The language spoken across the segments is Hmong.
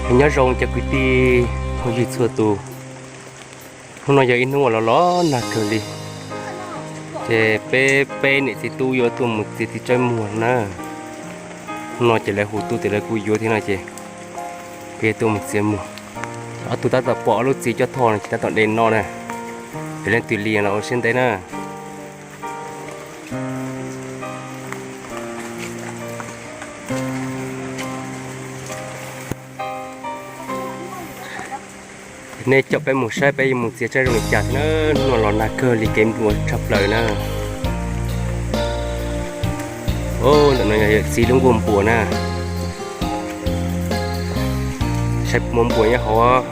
Nyob zoo cov kwv tij phooj ywg txhua tus, hnub no yog ib hnub uas los los nag kawg li, ces peb peb niam txiv tub yuav tuaj mus txiav tiv tsawb muag na. Hnub no ces lawv hu tuaj tias lawv kuj yuav thiab no ces kuv yuav tuaj mus txiav muag. Ob tug tab tom pom ob lub txiv coj thoj no ces tab tom de no na, ces leej twg li los ua siab ntev na. Nej coj peb mus saib peb yuav mus txiav tsawb zoo li cas thiab na. Hnub no los nag kawg li kev nplua tshaj plaws na. Ntawm no yog yawm txiv lub nkuaj npuas na. Saib muaj npuas nyob hauv.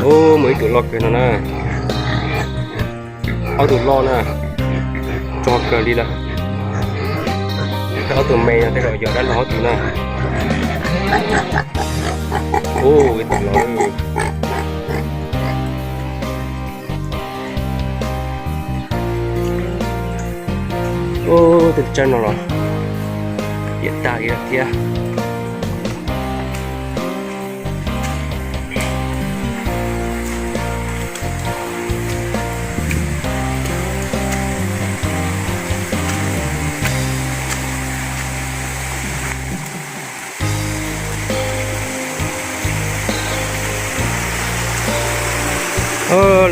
Ub, muaj ib tug loj kawg no na. Ob tug loj na, tso kawg li lawm. Ob tug me no tej zaum yog dab laug ob tug na. Ub, ib tug loj. Ub, tej tsawb no los piam tag li lawm thiab.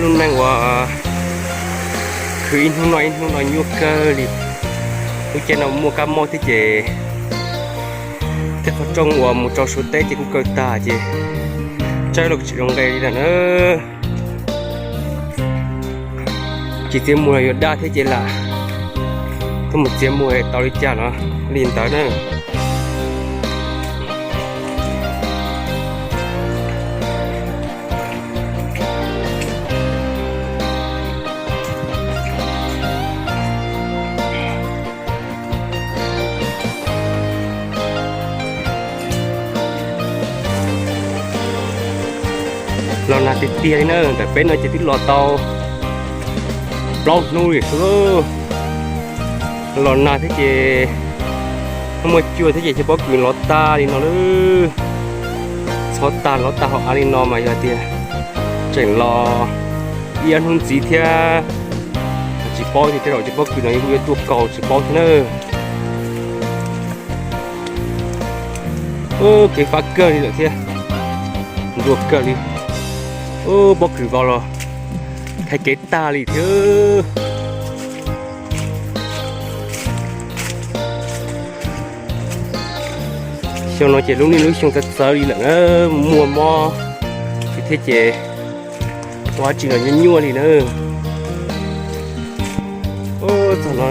Lub neej uas khwv ib hnub no ib hnub no nyuaj kawg li. Lub caij no muaj kab mob thiab ces tej qhov rooj uas mus rau Suav teb ces kuj kaw tag ces tsawb los kuj tsis zoo nqe li lawm na. Tsis txiav muag los yuav daj thiab ces lam tuaj mus txiav muag tau li cas los li ntawd na. Los nag tiag tiag li na, ntawm peb no ces twb los tau plaub hnub li xwb. Los nag thiab ces muaj cua thiab ces cov pob kws lov tag li no lawm. Txhov tag lov tag hauv av li no mas yog tias tseem los ib ob hnub ntxiv thiab, tsis paub tias tej zaum cov pob kws no kuj yuav tuaj kaus tsis paub thiab na. Kev fab kawg li lawm thiab, nplua kawg li. Pob kws vau los thaiv kev tag li thiab. Xyoo no ces lub niaj lub xyoo txawv txawv li lawm na, muaj mob thiab ces ua dab tsi los nyuaj nyuaj li na. Txog no,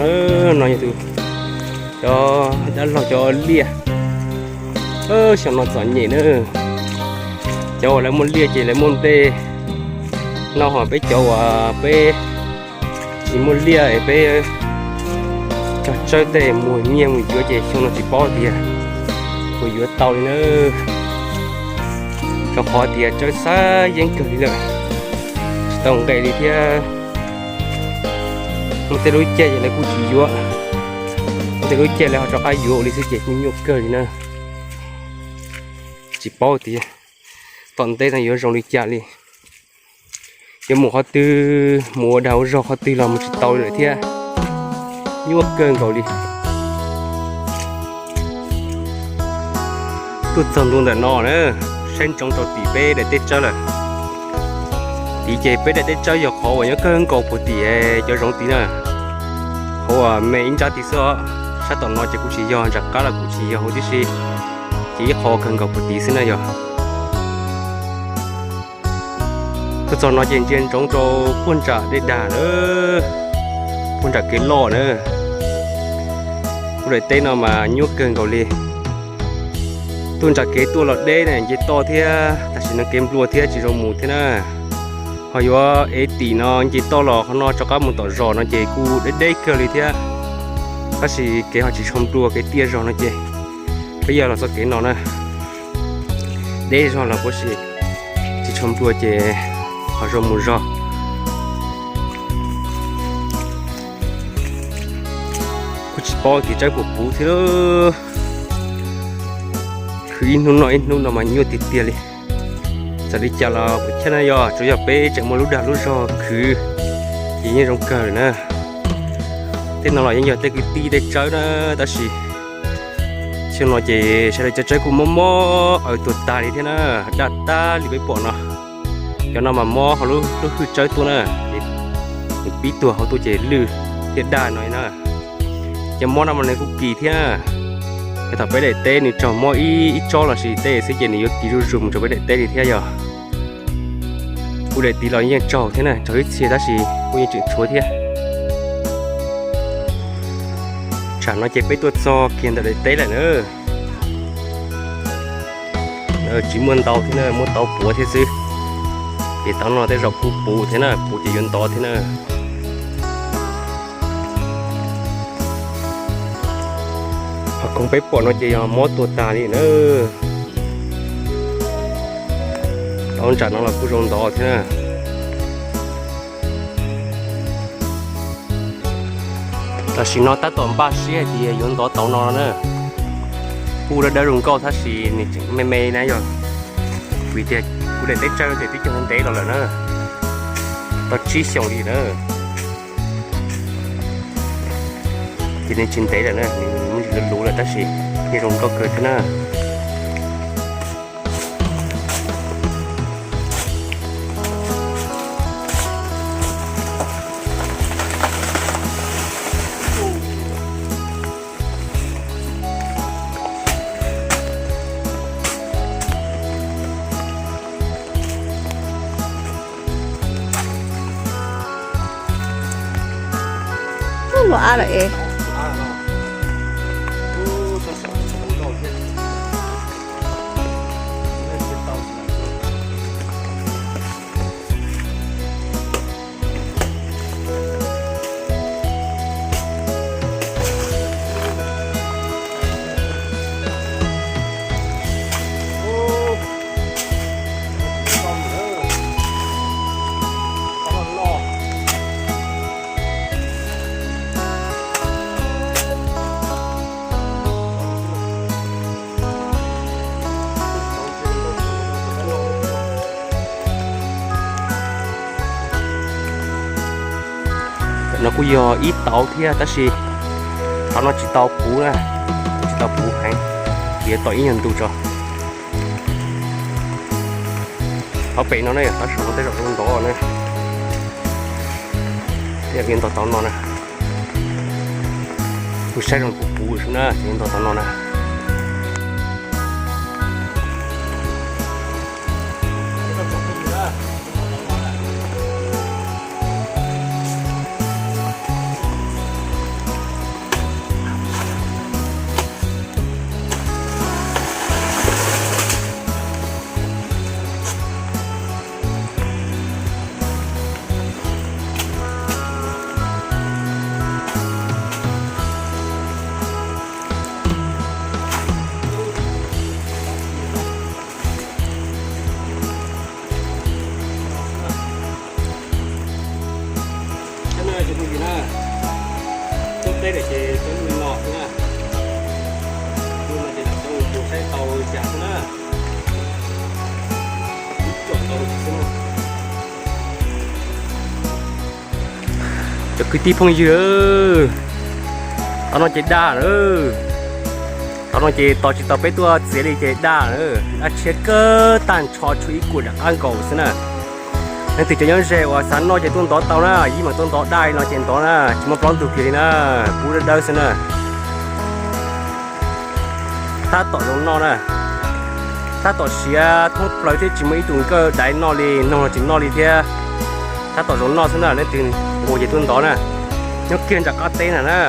no yog tus, cov dab laug cov liaj. Xyoo no txom nyem na. Cov uas lawv muaj liaj ces lawv muaj nplej noj, ho peb cov uas peb tsis muaj liaj es peb cog tsawb tej muag nyiaj mus yuav ces xyoo no tsis paub tias puas yuav tau li na. Rau qhov tias tsawb xab yeeb kawg li lawm, tsis tau nqe li thiab. Muaj tej lub caij ces lawv kuj tsis yuav, muaj tej lub caij lawv ho rov qab yuav ua li xwb ces kuj nyuaj kawg li na. Tsis paub tias tom ntej no yuav zoo li cas li. Yuav mus qhov twg, mus ua dag ua zog qhov twg los mus tsis tau li lawm thiab. Nyuaj kawg nkaus li. Tuaj txog ntua ntawm no na, saib ntsoov rau tim peb daim teb tsawb lawm. Tid ces peb daim teb tsawb yog qhov uas nyob kawg nkaus puag tim cov zoov tid na. Qhov uas me ib nrab tid xwb os, sab tom no ces kuj tsis yog, nram qab los kuj tsis yog huv tib si, ces ib qho kawg nkaus puag tid xwb na yog. Tuaj txog no ces ntsia ntsoov rau puag nram dej dag na, puag nram kev loj na. Kuv daim teb no mas nyuaj kawg nkaus li. Tuaj nram kev tuaj los deb na, nce toj thiab, tam sim no kev nplua thiab tsis zoo mus thiab na. Ho yuav ev tim no nce toj los qhov no rov qab mus tom zos no ces kuj deb deb kawg li thiab. Tab sis kev ho tsis tshua nplua, kev tiaj zog no ces peb yog los txoj kev no na. Deb zog los puas tsis tshua nplua ces ho zoo mus zog. Kuj tsis paub tias tsawb puas puv thiab. Kwv ib hnub noj ib hnub no mas nyuaj tiag tiag li. Txawm li cas los kuv chab na yog tsuas yog peb tseem muaj lub dag lub zog khwv ces yeej zoo kawg na. Tej no los yeej yog tej kwv tij tej tsawb na, tab sis xyoo no ces sawv daws cov tsawb kuj mob mob aws tuag tag li thiab na, daj tag li peb pom no. Cov no mas mob hauv lub hwj tsawb tuaj na, ces nws pib tuag hauv tuaj ces lwj thiab daj no na. Cov mob no mas nws kuj kis thiab na. Yog thaum peb daim teb nws tsaug mob ib tsob los sis tej xwb ces nws yuav kis zuj zus mus rau peb daim teb li thiab yog. Kuv daim tid los yeej tsaug thiab na, tsaug ib txhia tab sis kuj yeej tseem tshuav thiab. Tsam no ces peb tuaj txog kiag ntawm daim teb lawm na. Tsis muaj ntau thiab na, muaj tau puav thiab xwb. Ces tau no tej zaum kuj puv thiab na, puv ces yuav ntov thiab na. Qhov koog peb pom no ces yog mob tuag tag li na. Tau ntsam no los kuj zoo ntov thiab na. Tam sim no tab tom npaj siab hais tias yuav ntov tau no na. Kuj dawb dawb zoo nkauj tab sis nws tseem me me na yog. Vim tias kuv daim teb tsawg ces twb cog ntev los lawm na. Tau tsib xyoos li na. Ces nws tsis ntev lawm na, nws muaj ntsis luv luv lawm tab sis yeej zoo nkauj kawg thiab na. Ua ab lawm es. Cov no kuj yog ib tauv thiab tab sis tauv no tsis tau puv na, tsis tau puv heev, ces yuav tau ib nyuag ntu tso. Tauv pem no ne, tauv saum no tej zaum zoo ntov na. Tej zaum yuav ntov tauv no na. Kuv saib zoo puv puv xwb na, ces yuav ntov tauv no na. Cov kwv tij phooj ywg, tau no ces daj lawm. Tau no ces tos tsis tau peb tuaj txiav li ces daj lawm, daj tshiab kawg tag nrho tshuav ib kuam nram qab nkaus xwb na. Leej twg cov nyob ze uas xav noj ces tuaj ntov tau na, yeej mam tuaj ntov daj li no ces ntov na, tsis muaj plaub ntug kiag li na, puv dawb dawb xwb na. Tab tom zoo noj na, tab tom siav thoob plaws thiab tsis muaj ib tug nkawj daiv noj li, noog los tsis noj li thiab. Tab tom zoo noj xwb na, leej twg ua ces tuaj ntov na, nyob kiag nram qab teb na na.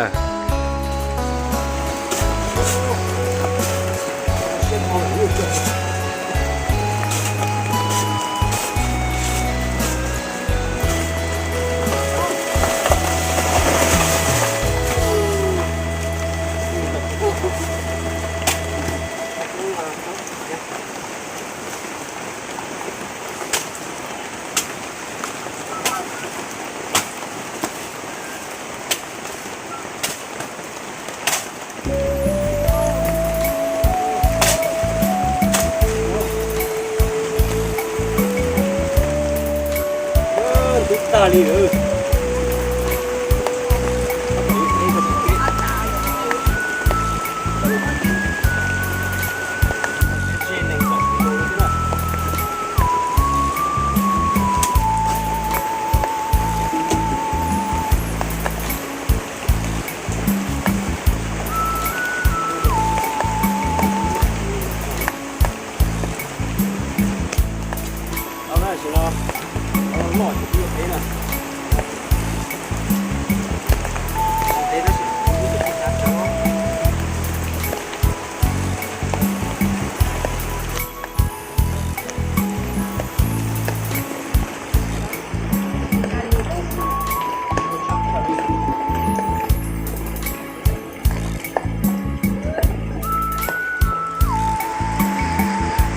Li lawm.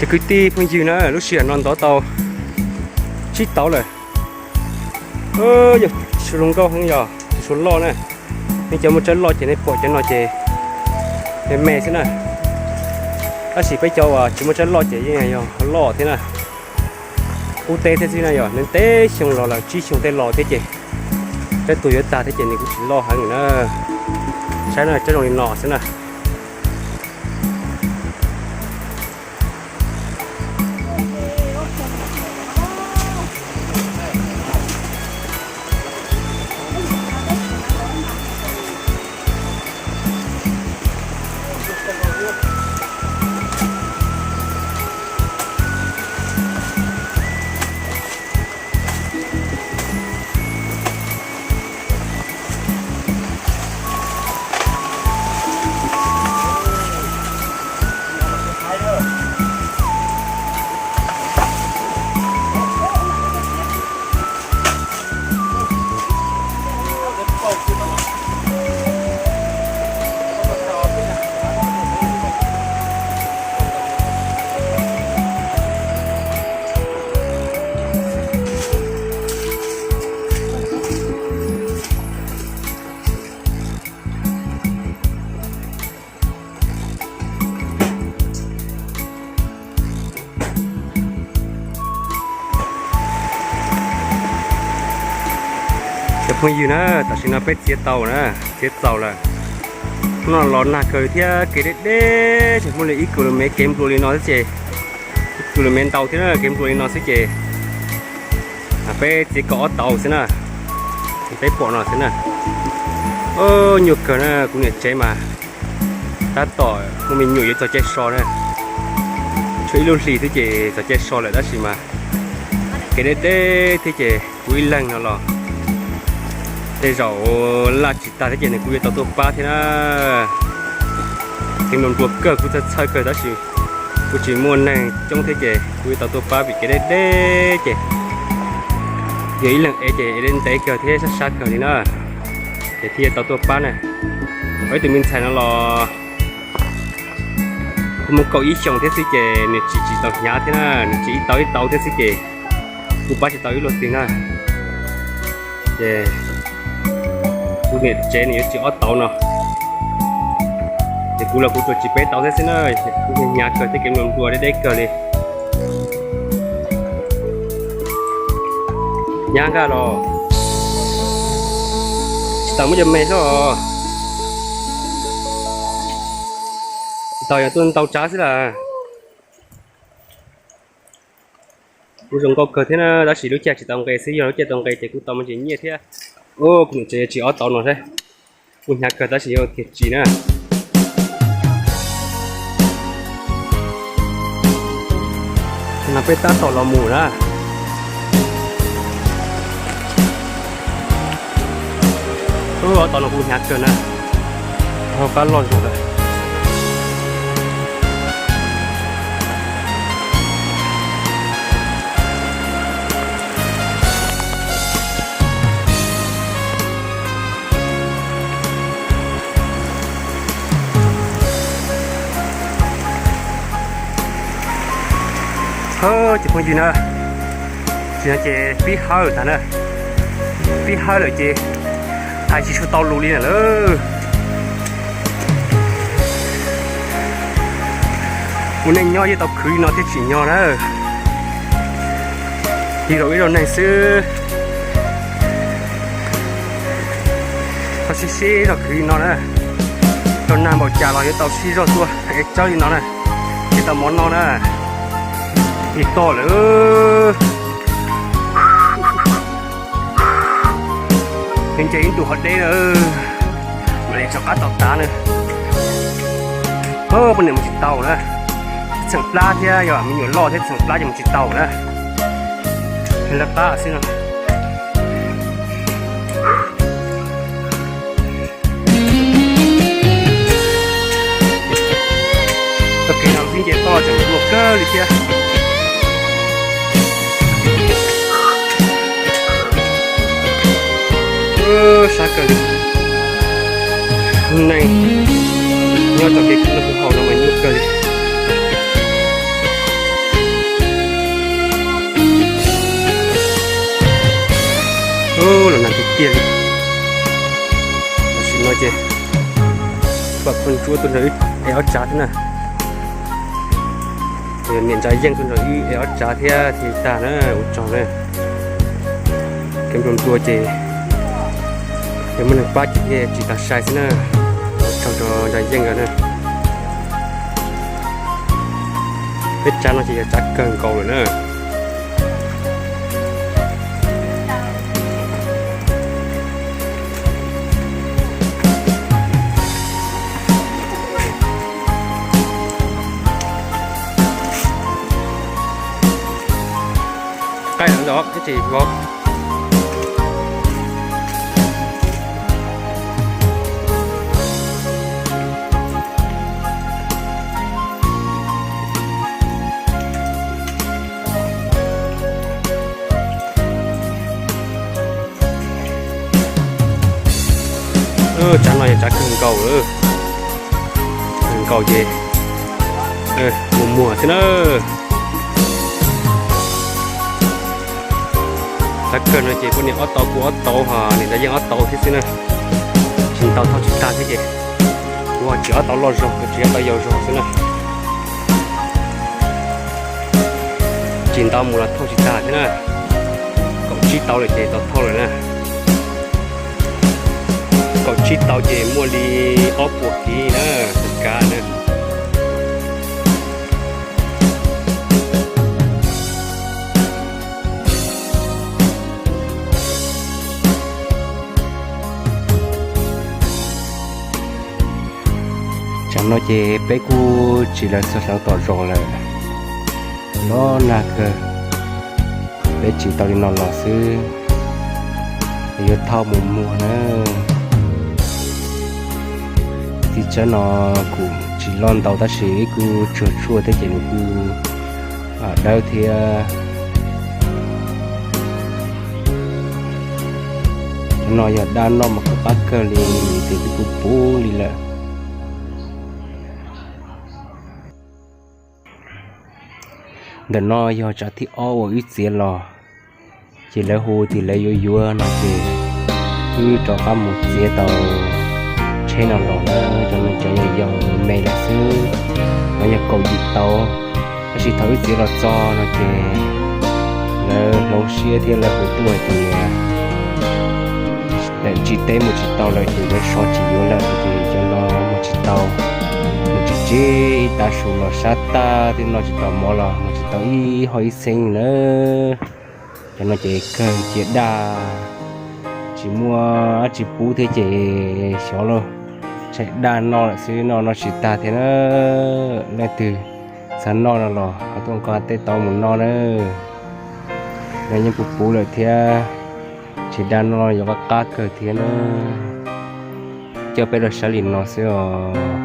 Cov kwv tij phooj ywg na, lub sij hawm no ntov tau tsib tauv lawm. Yog suav zoo nkauj heev yog, suav loj na. Nej cov muaj tsawb loj ces nej pom cov no ces me me xwb na. Tab sis peb cov uas tsis muaj tsawb loj ces yeej yog loj thiab na. Qub teb thiab xwb na, yog nws teb xyoo los lawm, tsib xyoo tej los thiab ces tsawb tuag yuav tag thiab ces nws kuj tsis loj heev na. Saib na, tsawb zoo li no xwb na. Cov phooj ywg na, tam sim no peb txiav tau na, txiav txaus lawm. Hnub no los nag kawg thiab kev deb deb, tseem muaj li ib kus lus mev kev nplua li no xwb ces, ib kus lus mev ntau thiab na, kev nplua li no xwb ces peb txiav kaum ob tauv xwb na, peb pom no xwb na. Nyuaj kawg na, kuv niam tsev mas tab tom muaj me nyuam yuav txog caij so na, tshuav ib lub hlis xwb ces txog caij so lawm tab sis mas kev deb deb thiab ces kuv ib leeg no los tej zaum laj tsis tag thiab ces nws kuj yuav tau tuaj pab thiab na. Kev nplua nplua kawg, kuv txhawj txhawj kawg tab sis kuv tsis muaj neeg coob thiab ces kuv yuav tau tuaj pab vim kev deb deb ces yog ib leeg ev ces ev ntev kawg thiab sab sab kawg li na, ces thiaj yuav tau tuaj pab na. Ua ib tug me ntxhais no los kuv muaj kaum ib xyoos thiab xwb ces nws tsis tsis tau hnyav thiab na, nws tsis ib tauv ib tauv thiab xwb ces kuv pab tsis tau ib luag twg na. Ces kuv niam tsev nws yuav tsis ob tauv no, ces kuv los kuv tsuas tsis peb tauv thiab xwb na. Kuv hnyav kawg thiab kev nplua nplua deb deb kawg li. Hnyav nkaj los tsis tau muab cov me xwb os. Tsis tau yog tuaj ntau tsav xwb las. Kuv zoo nkauj kawg thiab na tab sis lub caij tsis tau nqe xwb, yog lub caij tau nqe ces kuv tau me ntsis nyiaj thiab. Kuv niam tsev tsis ob tauv no thiab. Kuv hnyav kawg tab sis yog tiag tsis na. No peb tab tom los mus na. Ob tauv no kuv hnyav kawg na. Ho qab loj zoo lawm. Ces phooj ywg na, tsis no ces pib hawb tag na, pib hawb lawm ces hais tsis tshua tau lus li na lawm. Ua neej nyob yeej tau khwv li no thiaj tsim nyog na. Yug rau ib zaug neeg xwb, Sib sib zog khwv li no na, tau nag npaum cas los yuav tau sib zog tuaj ev tsawb li no na, thiaj tau mov noj na. Tig toj lawm. Nce ib ntu ho deb na, mam li rov qab tau tav na. Poj niam mus tsis tau na, txheem plab thiab yog me nyuam loj thiab txheem plab ces mus tsis tau na. Lawv qab xwb no. Tau kev no sib nce toj tseem dua kawg li thiab. Sab kawg li. Neeg nyob rau kev khwv noj khwv haus no mas nyuaj kawg li. Los nag tiag tiag li. Tam sim no ces pom phooj ntsuab tuaj nrog wb ev ob tsav thiab na. Niam Ntsa Yeej tuaj nrog wb ev ob tsav thiab thiaj tag na, ua tsaug na. Kev nplua nplua ces yog muaj neeg pab ces thiaj tsis tas sai xwb na. Ua tsaug rau Ntsa Yeej nkawd na. Peb tsav no ces yog tsav kawg nkaus lawm na. Qaij ntawd ib tsis vov. Tsav no yog tsav kawg nkaus, kawg nkaus ces mus muag thiab na. Tsav kawg no ces kuv niam ob tau, kuv ob tau, ho niam Ntsa Yeej ob tau thiab xwb na. Tsis ntau thauj tsis tag thiab ces kuv ho tsis ob tau loj zog, kuv tsis ob tau yau zog xwb na. Tsis ntau mus los thauj tsis tag thiab na. Kaum tsib tau lawm ces tau thauj lawm na. Kaum tsib tau ces muaj li ob puas kiv na, kav na. Tsam no ces peb kuj tsis lawv txog sawv tom zos lawm, los nag kawg. Peb tsis tau li no los xwb, yuav thauj mus muag na. Txiv tsawb no kuj tsis loj ntau tab sis kuj tsuag tsuag thiab ces nws kuj dawb thiab. Cov no yog dab noj mas kuj qab kawg li, ces twb puv puv li lawm. Ntawm no yog tsav thib ob uas wb txiav los, ces lawv hu tias lawv yuav yuav no ces wb rov qab mus txiav tau tsheb no los na. Cov no cov yog yau me lawm xwb, no yog kaum yim tau. Tab sis thaum wb txiav los txog no ces lawv hloov siab thiab lawv hu tuaj hais tias lawv tsis teb mus tsis tau lawm ces lawv so tsis yuav lawm ces cov no mus tsis tau. Mus tsis tseb ib tav su los sab tag twb noj tsis tau mov los mus tsis tau ib hov ib txheeb na. Cov no ces kawg cia daj, tsis muaj dab tsi pub thiab ces xyov lauj, tshaib daj noj lawm xwb, noj noj tsis tag thiab na. Leej twg xav noj no los ho tuaj nqa tej tau mus noj na. No yeej puv puv lawm thiab, tsis daj noj yuav qab qab kawg thiab na. Coj peb los saib li no xwb os.